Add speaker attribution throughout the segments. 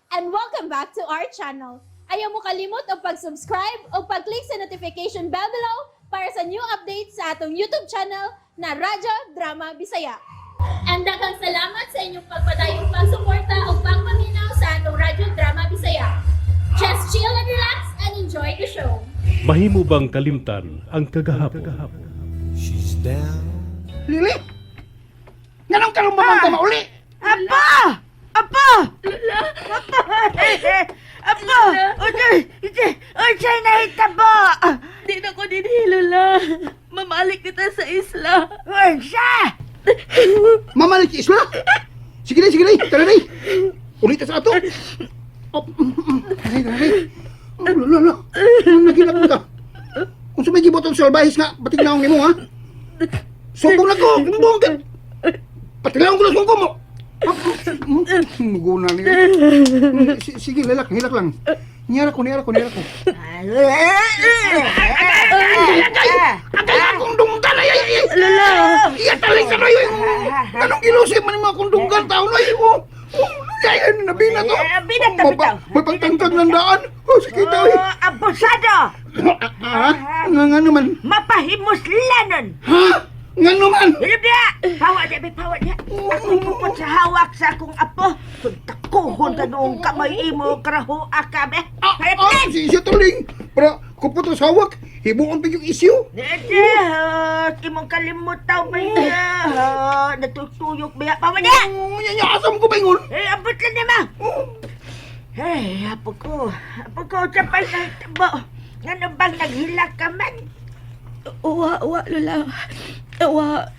Speaker 1: And welcome back to our channel. Ayaw mo kalimot og pag-subscribe o pag-click sa notification bell below para sa new updates sa atong YouTube channel na Radyo Drama Bisaya. And daghang salamat sa inyong pagpadayong pagsuporta o pagpaminaw sa atong Radyo Drama Bisaya. Just chill and relax and enjoy the show.
Speaker 2: Mahimo bang kalimtan ang kagahapon?
Speaker 3: She's down.
Speaker 4: Lili! Nganong karon ba man ka mauli?
Speaker 5: Apa! Apa! Lola! Apa! Apa! Unsay, unsay, unsay nahitabo?
Speaker 6: Di na ko dinhi, Lola. Mamalik kita sa isla.
Speaker 5: Unsa?
Speaker 4: Mamalik sa isla? Sige day, sige day, tara day. Ulit sa ato. Oh, tara, tara day. Oh, lala, lala. Nagilak ka. Kung may gibuton sa salbahis nga, batig naong nimo ha? Sumbong na ko, sumbong ka. Patilaw ko lang sumbong mo. Muguna niya. Sige, lalak, hilak lang. Niyara ko, niyara ko, niyara ko. Agay! Agay akong dunggan! Ay, ay, ay!
Speaker 6: Lola!
Speaker 4: Iya taling ka na yun! Anong gilusin man yung mga kundunggan tao na yun? Oh, oh, ay, ay, nabina to!
Speaker 5: Eh, nabina ta, bitaw.
Speaker 4: May pagtangtag ng daan! Oh, sige tao eh!
Speaker 5: Oh, abusado!
Speaker 4: Ha? Nga nga naman!
Speaker 5: Mapahimuslanon!
Speaker 4: Ha? Nga naman!
Speaker 5: Hilom niya! Pawa niya, may pawa niya. Ako pupot sa hawak sa akong apo. Kung takuhon ka noong kamay imo, karaho akabe.
Speaker 4: Ah, ah, si siya tuling! Para kupot sa hawak, hibuon pa yung isyu!
Speaker 5: Nede, imong kalimutaw ba niya? Natutuyok ba ya? Pawa niya!
Speaker 4: Oh, yan yung asam ko ba yun?
Speaker 5: Eh, abot lang niya, ma!
Speaker 4: Oh,
Speaker 5: Hey, apo ko. Apo ko, sa pa'y nahitabo. Ngano bang naghilak ka man?
Speaker 6: Uwa, uwa, Lola. Uwa.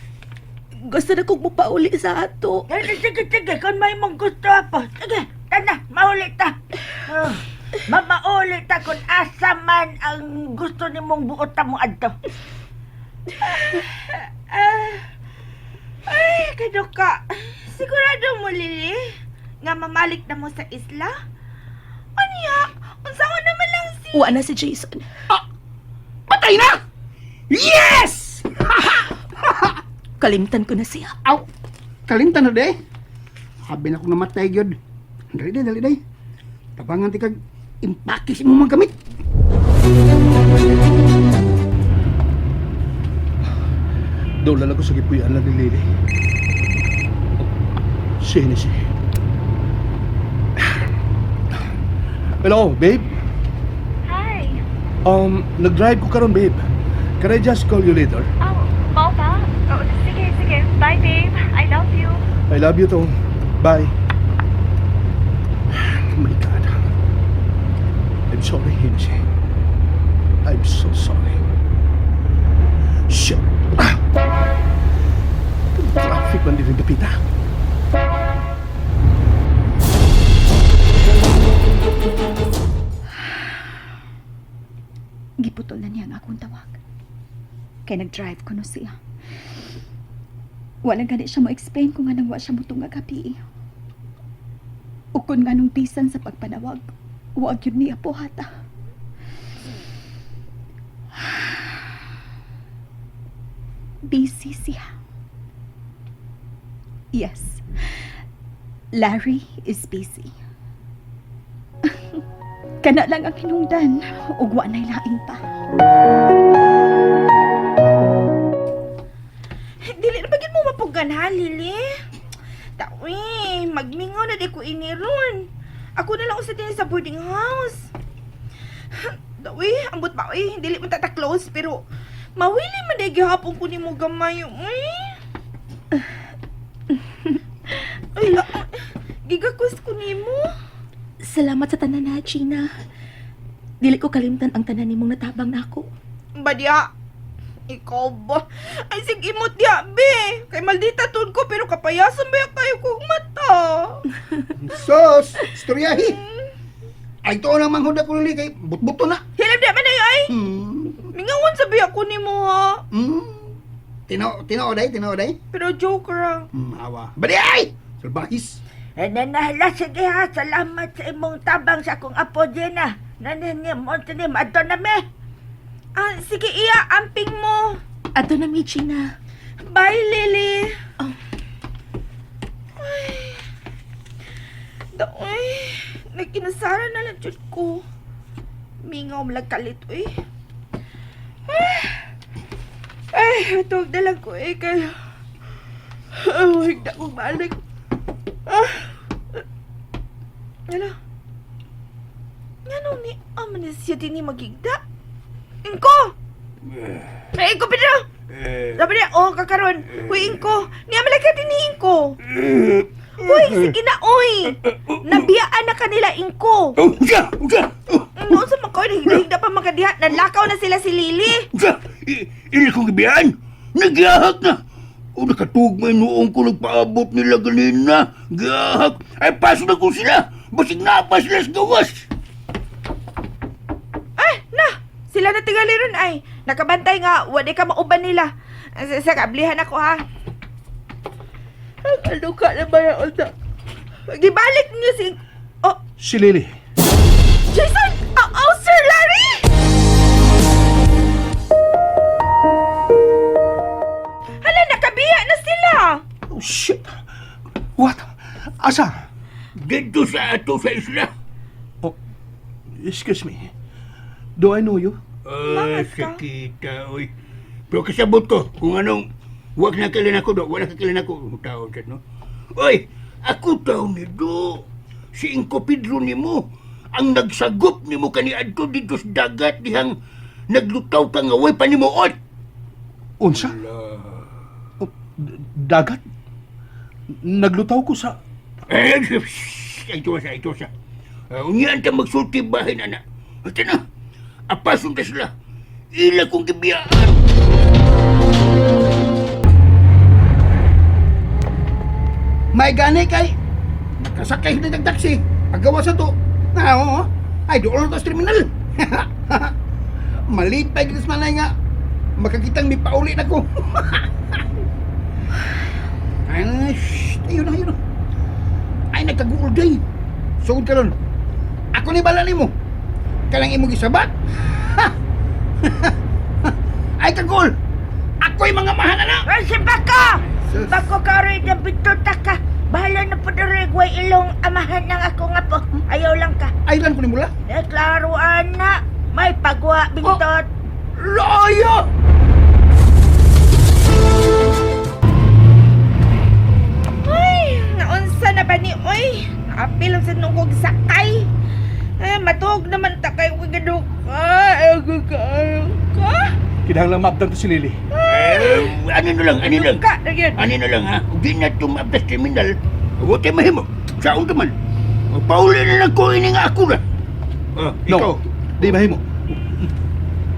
Speaker 6: Gusto na kong mapauli sa ato.
Speaker 5: Eh, sige, sige, kung may mong gusto, apo. Sige, tana, mauli ta. Oh, mamauli ta kung asa man ang gusto ni mong buot ta mo adto. Ah, ay, kaduka. Sigurado mo, Lily, nga mamalik na mo sa isla? Anya, unsaon naman lang si...
Speaker 6: Uwa na si Jason.
Speaker 4: Patay na! Yes!
Speaker 6: Kalimtan ko na siya.
Speaker 4: Aw! Kalimtan na de. Habi na akong namatay gyud. Dali day, dali day. Tabangan ti kag impake sa imong mga gamit.
Speaker 7: Doon lang ako sa gipuyan lang ni Lily. Sino si? Hello, babe.
Speaker 8: Hi.
Speaker 7: Nag-drive ko karon, babe. Can I just call you later?
Speaker 8: Oh, mao ba? Oh, sige, sige. Bye, babe. I love you.
Speaker 7: I love you too. Bye. Oh my God. I'm sorry, Hennessy. I'm so sorry. Shit. Ah. Traffic man din dapita.
Speaker 9: Giputol na niya ang akong tawag. Kay nag-drive ko no siya. Wala gani siya mo explain kung anong wa siya mutungag gabi. O kung nganong bisan sa pagpanawag, wag yun niya po hata. Busy siya. Yes. Larry is busy. Kana lang ang hinungdan, ug wa na'y lain pa.
Speaker 5: Dili na bagin mo mapugan ha, Lily? Tawi, magmingaw na di ko iniron. Ako na lang usa din sa boarding house. Dawi, ambot ba eh, dili man tata close pero mawili man di gihapon ko nimo gamay. Uy. Ay, ah, gigakos ko nimo.
Speaker 6: Salamat sa tanan ha, Gina. Dili ko kalimtan ang tanan nimong natabang nako.
Speaker 5: Badya. Ikaw ba? Ay, sige imot diya, be. Kay maldita tun ko, pero kapayasan ba kayo kong mata?
Speaker 4: Sos, istoryahi. Ay to lang manghud ako lili kay butbuto na.
Speaker 5: Hilab di man ay ay. Mingawan sabi ako ni mo ha.
Speaker 4: Tino, tino day, tino day.
Speaker 5: Pero joker ah.
Speaker 4: Awa. Bali ay! Salbahis.
Speaker 5: Eh, nanahala, sige ha. Salamat sa imong tabang sa akong apo, Jenna. Nanini mo, tini, adto na me. Ah, sige iya, amping mo.
Speaker 6: Ato na mi, Gina.
Speaker 5: Bye, Lily.
Speaker 6: Oh.
Speaker 5: Ay. Daoy. Nagkinasara na lang jud ko. Mingaw malag kalit, uy. Ay, tuwag na lang ko eh. Kaya, oh, higda kong balik. Ah. Ano? Nga ni aman ni siya din ni magigda? Ingko! Ay, Ingko, Pedro! Sabi niya, oh, kakaron. Uy, Ingko. Niya malagay din ni Ingko. Uy, sige na, uy. Nabiyaan na kanila, Ingko.
Speaker 4: Oh, usa, usa. Oh,
Speaker 5: Noon sa mga koy, nahigda pa makadiha. Nanlakaw na sila si Lily.
Speaker 4: usa. Ili kong gibiyaan. Nagyahak na. O nakatugmay noong ko nagpaabot nila ganina. Gahak. Ay, paso na ko sila. Basig na pa sila sa gawas.
Speaker 5: Ay, na! Sila na tingali ron ay. Nakabantay nga, wala ka mauban nila. Sa kablihan ako ha. Ang ano ka na ba yung unsa? Gibalik niyo si... Oh,
Speaker 7: Si Lily.
Speaker 5: Jason! Oh, oh, Sir Larry! Hala, nakabiya na sila!
Speaker 7: Oh, shit. What? Asa?
Speaker 4: Dito sa ato sa isla.
Speaker 7: Oh, excuse me. Do I know you?
Speaker 4: Ah,
Speaker 5: Bakit ka?
Speaker 4: sakita, oy. Pero kasabot ko kung anong wag na kailan ako do, wala ka kailan ako tao dyan, no? Oy, ako tao ni do. Si Ingko Pedro nimo ang nagsagop nimo kaniadto dito sa dagat dihang naglutaw ka nga way panimuot.
Speaker 7: Unsa? Oh, dagat? Naglutaw ko sa...
Speaker 4: Eh, ay ito sa, ito sa. Unyaan ta magsulti bahin, ana. Ito na, apason ta sila. Ila kong gibiyaan. May gani kay nakasakay na ng taxi. Paggawa sa to. Na, oo. Ay, doon na to sa terminal. Malipay gid sa manay nga. Makakitang may pauli na ko. Ay, shh, ayun na, ayun na. Ay, nagkaguol day. Sugod ka ron. Ako ni bala nimo. Kalang imo gisabat. Ha! Ay, kagul. Ako'y mga mahana na.
Speaker 5: Ay, si Bako!
Speaker 4: Sus.
Speaker 5: Bako ka rin ng bituta ka. Bahala na po na way ilong amahan ng ako nga po. Ayaw lang ka.
Speaker 4: Ay, lan ko ni mula.
Speaker 5: Eh, klaro, ana. May pagwa, bintot.
Speaker 4: Laya!
Speaker 5: Ay, naunsa na ba ni Oy? Naapil ang sa nungkog sakay. Eh, matuog naman ta kayo kagaduka. Ay, ako kaayo ka.
Speaker 7: Kinahanglang maabdan to si Lily.
Speaker 4: Eh, ano na lang, ano na lang.
Speaker 5: Ka, na yun.
Speaker 4: Ano na lang ha? Di na tumabdas terminal. Huwag tayo mahimo. Saan ka man? Pauli na lang ko, ini nga ako na. Ah,
Speaker 7: No,
Speaker 4: ikaw.
Speaker 7: di mahimo.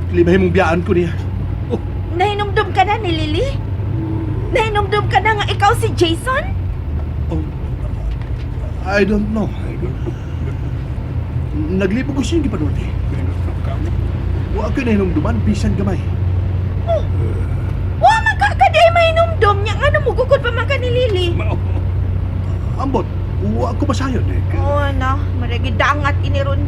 Speaker 7: Di mahimong biyaan ko niya.
Speaker 5: Nahinumdum ka na ni Lily? Nahinumdum ka na nga ikaw si Jason?
Speaker 7: Oh, I don't know. Naglibog ko siyang gipanulti. Wa ko nahinumduman bisan gamay.
Speaker 5: Oh. Wa man ka ka di mahinumdum niya nga namugukod pa man ka ni Lily.
Speaker 7: Ambot, wa ko masayon.
Speaker 5: Oh, na, maragi dangat ini ron.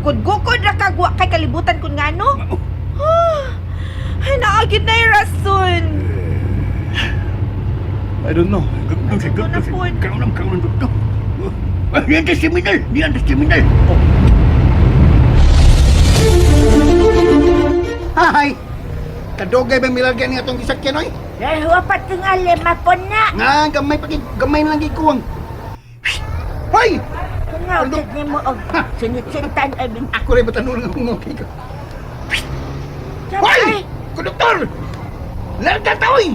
Speaker 5: Kudgukod ra kag wa kay kalibutan kun ngano. Ah, ay, naagid na yung rason.
Speaker 7: I don't know.
Speaker 5: Ito na po.
Speaker 4: Kaunam, kaunam, doktor. Ah, Niyan sa terminal! Niyan sa terminal! Hi! Kadugay ba milagyan nga itong gisakyan, oy?
Speaker 5: Eh, wa pa tingali mapon na.
Speaker 4: Nga, gamay pa, gamay na lang gikuwang. Hoy!
Speaker 5: Tungaw jud nimo og sinitsintan ay bin.
Speaker 4: Ako rin batanong nga kung okay ka. Hoy! Konduktor! Larga ta, oy!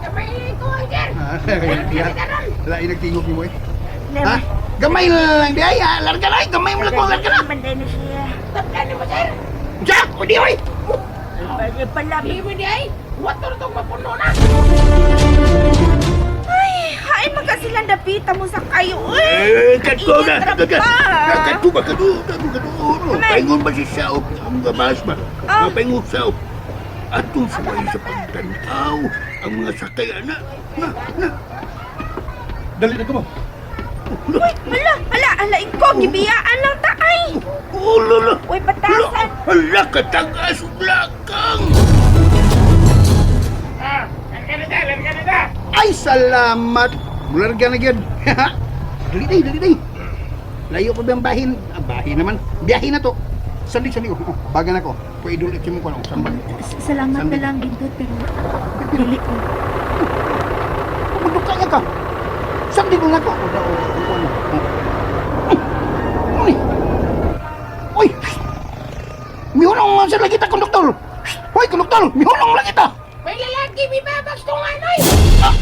Speaker 4: Gamay ko, sir! Lain nagtingog ni mo, eh. Ha? Gamay na lang di ay, ha? Larga na, ay! Gamay mo lang ko, larga na!
Speaker 5: Man na siya.
Speaker 4: Jack! O di, oy!
Speaker 5: Pwede pala.
Speaker 4: Di ay! Wato na itong mapuno na!
Speaker 5: Ay, hain man ka silang dapita mo sa kayo. Uy!
Speaker 4: Eh, kadto na!
Speaker 5: Init ra
Speaker 4: Kadto
Speaker 5: pa.
Speaker 4: Kadto ba? Kadto, kadto, kadto.
Speaker 5: Kamay.
Speaker 4: Paingon ba si Saop? Ang gabas ba?
Speaker 5: Ah.
Speaker 4: Paingon Saop. Atong suway sa pagtanaw ang mga sakay, ana. Na, na.
Speaker 7: Dali na ko mo.
Speaker 5: Uy, hala, hala, hala, ingko, gibiyaan lang ta ay.
Speaker 4: Oh, lala.
Speaker 5: Uy, patasan.
Speaker 4: Hala, katagas, lakang. Ay, salamat. Mularga na gyud. Dali day, dali day. Layo pa ba ang bahin? Ah, bahin naman. Biyahe na to. Sandig, sandig. Oh, bagan ako. Pwede ulit mo ko. Oh, sambal.
Speaker 9: Salamat na
Speaker 4: Sandig.
Speaker 9: lang, Gindot, pero dili ko.
Speaker 4: Magduka niya ka. Sandig lang ako. Oh, oh, oh, oh, oh. Uy! Uy! Mihulong sa lagi ta, konduktor! Hoy, konduktor! Mihulong lagi ta!
Speaker 5: May lalaki, bibabag tong anoy!
Speaker 4: Ah!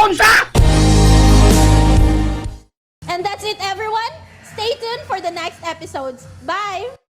Speaker 4: Unsa!
Speaker 1: And that's it, everyone. Stay tuned for the next episodes. Bye!